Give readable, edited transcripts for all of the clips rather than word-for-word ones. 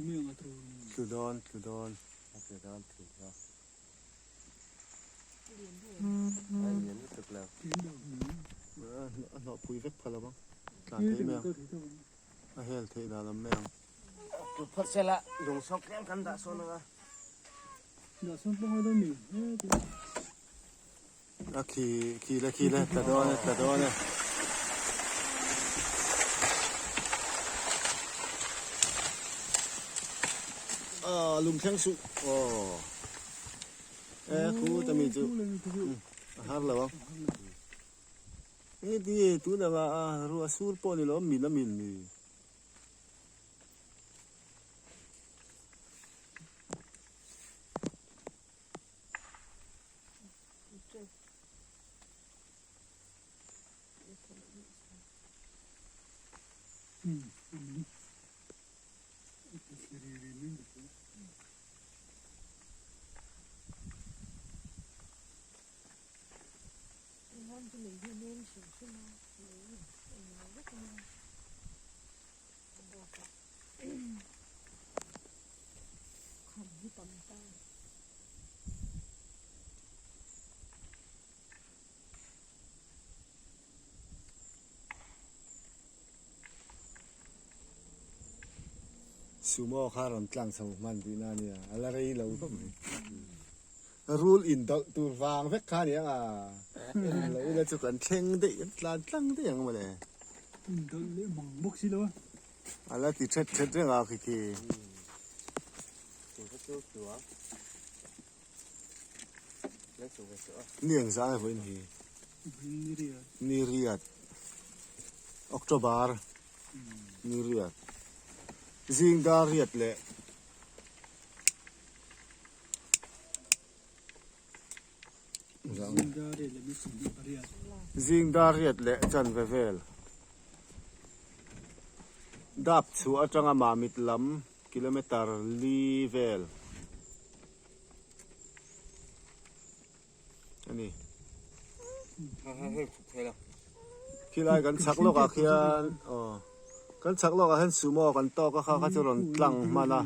Tlu mai ang a tro. Tlu dawn, tlu dawn. A tlu dawn thing kha. A lian lutuk lo. A hnawh pui vek phal lo ang. Tlan thei mai ang. A hel theih dan awm mai ang. Tlu phawt sela lung sawk tlem kan dah sawn ang a. Dah sawn pawh ngai dawn mi. A khi khi le khi le tla dawn e tla dawn e. A lung thleng suh aw e khu ta mi chu a har lo ang e ti tun anga a ruah sur pawh ni lo min a min ni. Sumo kha rawn tlang chho hman tih na ania, a la rei lo khawp mai. Rul indawlh tur vang vek kha aniang a, en lo ila chu kan thleng daih, kan tlan tlang daih ang mawle. Indawlh leh mang bawk si lo a. A la ti thet thet reng a khi khi. Ni eng zah nge vawiin hi? Ni riat. October ni riat. Zing dar riat leh Zing dar riat leh chanve vel dap chhuah atanga Mamit lam kilometer li vel a ni. Khilai kan chhak lawkah khian aw kan chhak lawkah hian sumo kan tawk a kha kha chu rawn tlang hman a.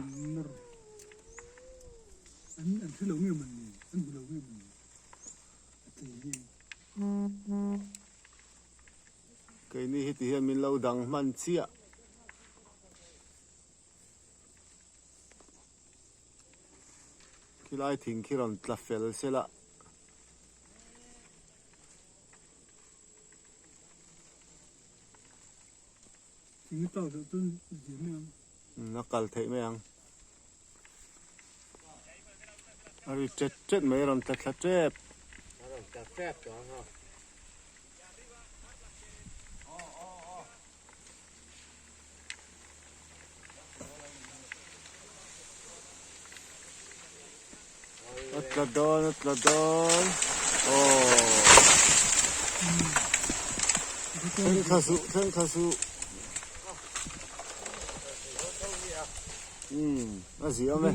Keini hi ti hian min lo dang hman chiah. Khilai thing khi rawn tla fel sela. Thing a tlak loh chuan zir mai ang. A kal theih mai ang. A ri ṭet ṭet mai a rawn tla thla ṭep. A rawn tla ṭep tawh ang ha. A tla dawn a tla dawn aww thleng thla suh thleng thla suh umm a zia awm e.